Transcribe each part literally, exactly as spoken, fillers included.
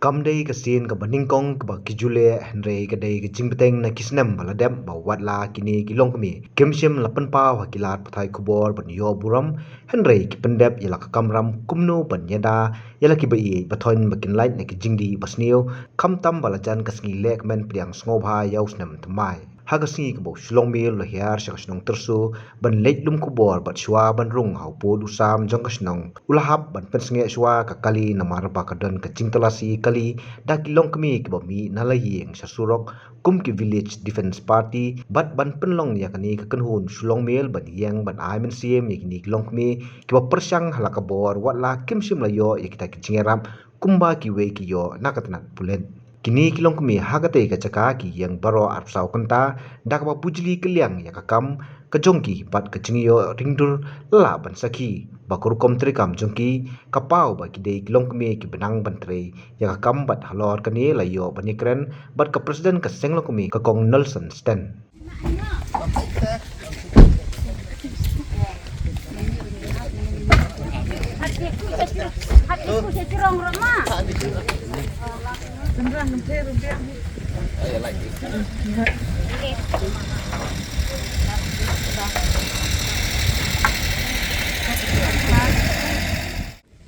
Kam dei ka sien kaba nyngkong kaba ki ju leh, hynrei ka dei ka jingbteng na ki snem ba la dep ba wat la kine ki longkmie kim shym la pynpaw ha ki lad pathai khubor ban ïoh burom, hynrei ki pyndep ïa la ka kamram kumno ban ïada ïa la kiba ïeit ba thoiñ ba kin lait na ki jingdih ba sniew, khamtam ba la jan ka sngi lehkmen pdiang sngewbha ïa u snem thymmai. Ha ka sngi kaba u Shillong Mail u la hiar sha ka shnong Tyrso ban leit lum khubor bad shuwa ban rung ha u pud u sam jong ka shnong, u la hap ban pynsangeh shuwa ka kali namar ba ka don ka jingtalasi kali da ki longkmie kiba mih na la ïing sha surok kum ki Village Defence Party, bad ban pynlong ïa kane ka kynhun Shillong Mail ban ïeng ban ai mynsiem ïa kine ki longkmie kiba pyrshang ha la ka bor, wat la kim shym la ïoh ïa kita ki jingïarap kumba kiwei ki ïoh na ka tnat pulit. Kine ki longkmie ha katei ka jaka ki ïeng baroh arphew saw kynta da kaba bujli kylliang ïa ka kam ka jong ki bad ka jingïoh ringdur la lah ban sakhi ba ka rukom treikam jong ki ka paw ba ki dei ki longkmie kiba nang ban trei ïa ka kam bad halor kane la ïoh ban ïakren bad ka President ka Seng Longkmie ka Kong Nelson Sten.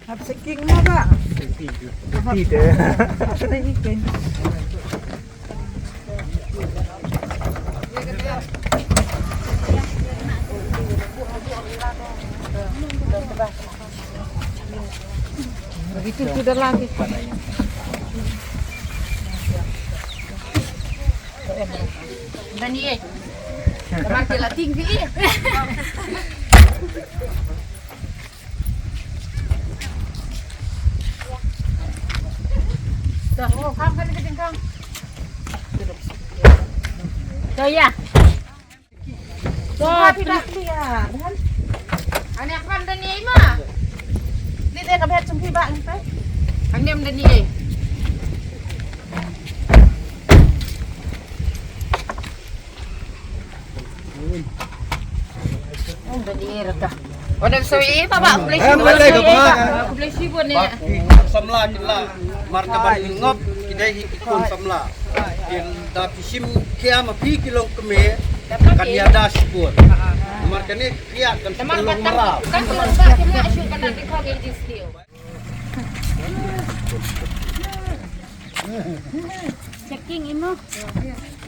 Hap seking mo ba? Seking. Seking deh. Seking. Begitu sudah lagi. Dani, eh. Teman dia lah tinggi. Dah, oh, kham kan ka jingkhang. Dah, ya. Dah, dah, dah, ya. Ane kham Dani ma. Ni deh ka bhet sum phi ba ni pe. Ane Dani. Wadam sawi baba, khublei shibun. Khublei shibun ni. Samla jylla marka ban ngop ki dei hi ki khun samla. Kin da phi shim khia ma phi ki longkmie kan ïada shibun. Marka ni khia kan shibun long mara. Kan shibun ba kina shu kan da dikho ngi jisliu. Checking imo.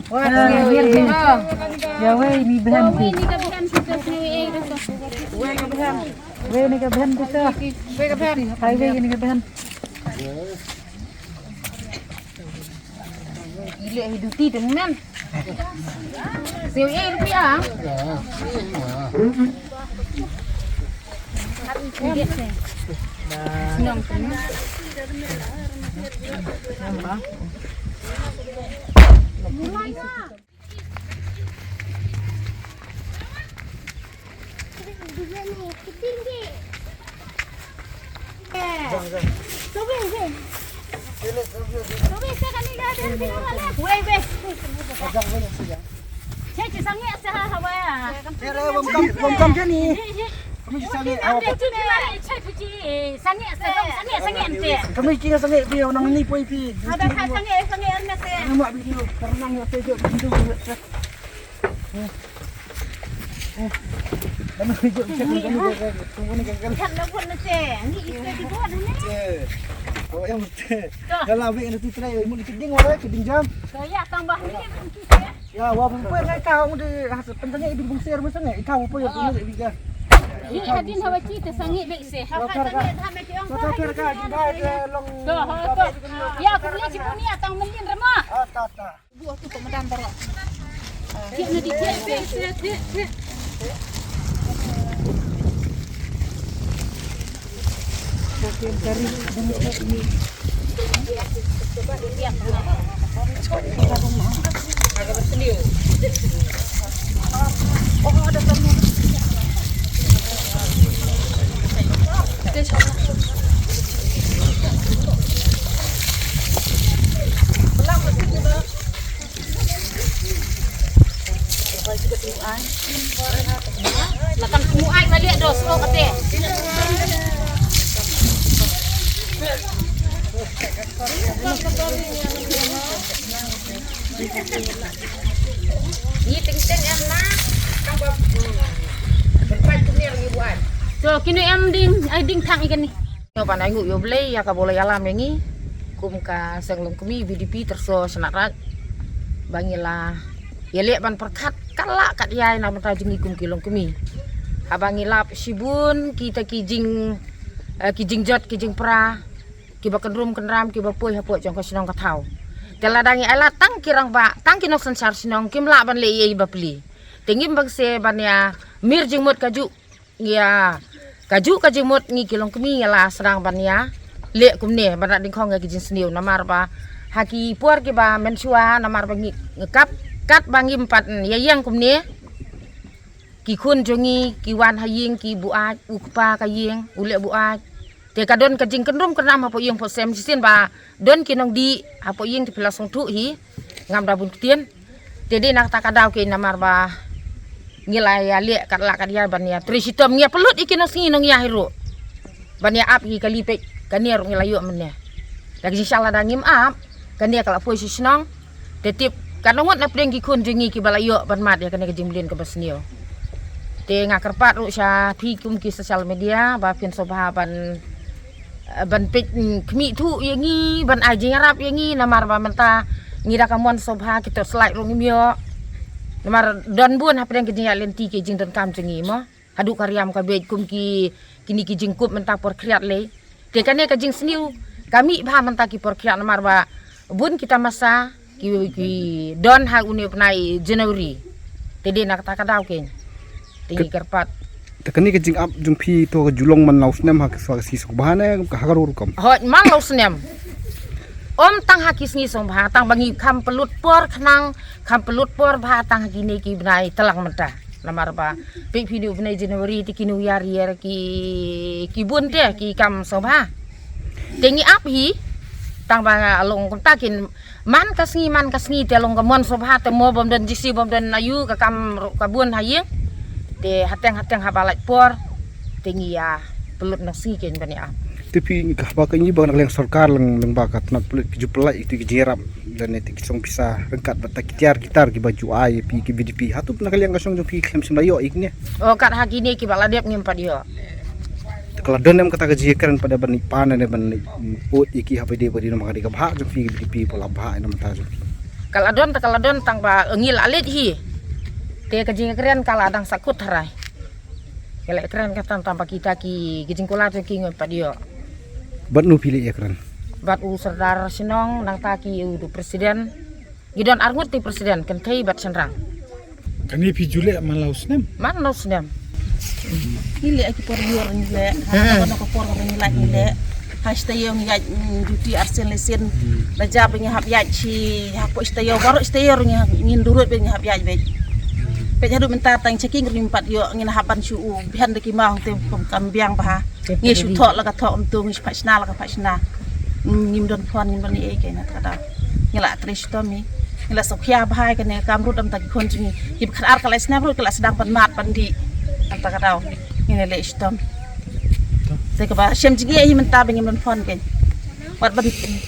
Wah, ya wei ni bhem. Wei ni ka bhem tu. Wei ni ka bhem tu. Wei ni ka bhem tu. Hai wei ni ka bhem. Ile hi duty dengan. Siu e rupiah. Senang. Ya, wa pun pun ngai ka ong de ha pyntangi ibu bungsi rumah sangai, ita wa pun ya pun ya. Ni hadin hawa ci te sangi be se. Ka ka ka. Ka ka ka ka ka long. To ha to. Ya ku ni ci ku ni atang melin rema. Ah, ta ta. Bu aku pemedan barak. Cik ni di cik, cik, cik, cik. Lakam smuai balik dos, oh, kata. So kino em ding, ai ding thang ikan ni. Nyo ban ai nguh ïa U Blei ïa kaba u la ïalam ïa ngi kum ka seng longkmie VDP Tyrso Shnat Raij ba ngi la ïaleh ban pyrkhat kat lah kat ïai na bynta jong ngi kum ki longkmie. Haba ngi lap shibun kita ki jing, eh, ki jingjot ki jingpra kiba kynrum kynram kiba poi hapoh jong ka shnong ka thaw. Te lada ngi ai lad tang ki rangbah tang ki nongsynshar shnong kim lah ban leh ei ei ba plie. Te ngim bang se ban ïa mir jingmut kajuh ngi ïa kajuh ka jingmut ngi ki longkmie ngi la sdang ban ïa leh kumne ban rat ding khong ïa ki jingsniew namar ba ha ki por kiba mynshuwa namar ba ngi kat kat ba ngim pat ïa ïeng kumne. Ki khun jong ngi ki wan ha ïing ki buaid u kpa ka ïing u leh buaid. Te ka don ka jingkynrum kynram hapoh ïing hapoh sem shisien ba don ki nongdih hapoh ïing te phi la sngewthuh hi ngam da bun ktien. Te dei na kata ka daw keiñ namar ba ngi la ïa leh kat lah kat ïa ban ïa trei shitom ngi ïa pynlut ïa ki nongsngi nongïahi ruh ban ïa ap ïa kali peit kane ruh ngi la ïoh mynne. Da ka jingshah lada ngim ap kane ka la poi sha shnong. Te tip ka nongot na pdeng ki khun jong ngi kiba la ïoh ban mad ïa kane ka jingmlien kaba sniew. Te nga kyrpad ruh sha phi kum ki social media ba phin sngewbha ban, eh, ban peit, mm, khmih thuh ïa ngi ban ai jingïarap ïa ngi namar ba mynta ngi da ka mon sngewbha ki torchlight ruh ngim ïoh. Namar don bun hapdeng ki jingïaid lynti ki jingdonkam jong ngi mo. Haduh ka riam ka beit kum ki kine ki jingkup mynta por khriat lei. Te kane ka jingsniew ka mih bha mynta ki por khriat namar ba bun ki tamasa ki, ki don ha une u bnai January. Te dei na kata ka daw keiñ. Te ngi kyrpad. Te kane ka jingap jong phi to ka ju long man la u snem ha ka sngi sngewbha ne ka ha ka rukom. Hooid man la u snem. Ym tang ha ki sngi sngewbha tang ba ngi kham pynlut por khnang kham pynlut por bha tang ha kine ki bnai tlang mynta. Namar ba peit phi une u bnai January te ki New Year ïa ki, ki bun te ki kam sngewbha. Te ngi ap hi tang ba nga long kumta kin man ka sngi man ka sngi te long ka mon sngewbha te mo bym don jingsi bym don aïu ka kam ruh ka bun ha ïing. Te hateng hateng haba lait por te ngi ïa pynlut nongsngi keiñ ban ïa ap. Te phi ka haba ka ngi ba na ka liang sorkar lang lang ba ka tnat pynlut ki ju pynlait ïa ki jingïarap. Lane te ki song pisa ryngkat bad ta ki tiar ki tar kiba ju ai ïa phi ki VDP. Hato na ka liang ka song jong phi khlem shym la ïoh ïa kine? O kat ha kine kiba la dep ngim pat ïoh. Te ka la don em kata ka jingkren pat ban ïa pan ne ban ïa ut ïa ki haba dei ba dei namar ka dei ka bhah jong phi ki VDP ba la bhah ïa namar ta jong phi. Ka la don te ka la don tang ba ngi la leit hi. Te ka jingkren ka la dang sakut tharai. Ka la kren ka tang tang ba kita ki ki jingkular jong ki ngim pat ïoh. Bad nu phi la ïakren? Bad u sordar shnong nangta ki u du president. Ngi don arngut ti president kynthei bad shynrang. Kane phi ju leh man la u snem? Man la u snem. Ngi leh ki por ïor ngi leh. Ha ka por ngi leh ngi leh. Ha shnong ïaid duty arsien lesen. La jab ngi hap ïaid shi ha po shnong baroh shnong ngi ngin durut ba ngi hap ïaid bad. Peit haduh mynta tang checking rim pat ïoh ngin hap ban shu u bihan da ki maw te kam biang bha. Ngi shu thoh la ka thoh um tu ngi shu phah shna la ka phah shna. Ngim don phone ngim don ei ei kane ka daw. Ngi la trei shitom ngi. Ngi la sngewkhia bha kane kam rut am ta ki khun jong ngi. Ki khat ar ka la snap rut ka la sdang ban mat ban dih. Am ta ka daw. Ngi la leh shitom. Te kaba shem jingeh hi mynta ba ngim don phone kane. Wat ban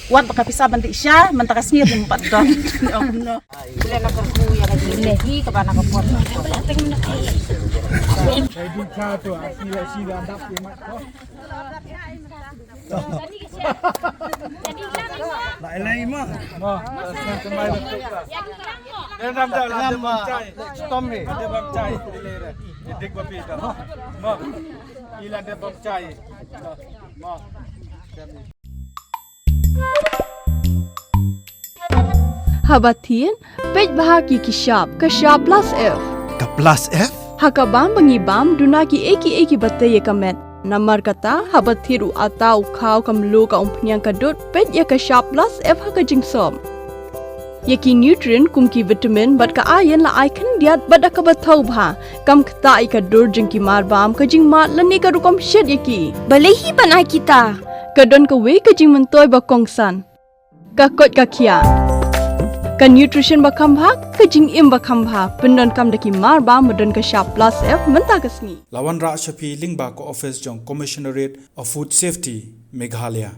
wat ba ka pisa ban dih sha mynta ka sngi ngim pat don. Kumno. Bule na kyrkhu ïa ka jingeh hi kaba na ka por. Haba thied, peit bha ki ki shap, ka shap plus F. Ka plus F? Ha ka bam ba ngi bam, duna ki ei ki ei kiba tei ïa ka met. Namar kata, haba thied u ata u khaw ka mluh ka umphniang ka dud, peit ïa ka shap plus F ha ka jingsop. Ïa ki nutrient kum ki vitamin bad ka iron la ai khyndiat bad da kaba thaw bha. Kam ktah ïa ka dur jong ki mar bam ka jingmad lane ka rukom shet ïa ki. Balei hi ban ai kita? Ka don kawei ka jingmyntoi ba kongsan. Ka koit ka khiah. Ka nutrition ba kham bha, ka jingim ba kham bha. Pyndonkam da ki mar bam ba don ka shap plus F mynta ka sngi. La wanrah sha phi lyngba ka office jong Commissionerate of Food Safety, Meghalaya.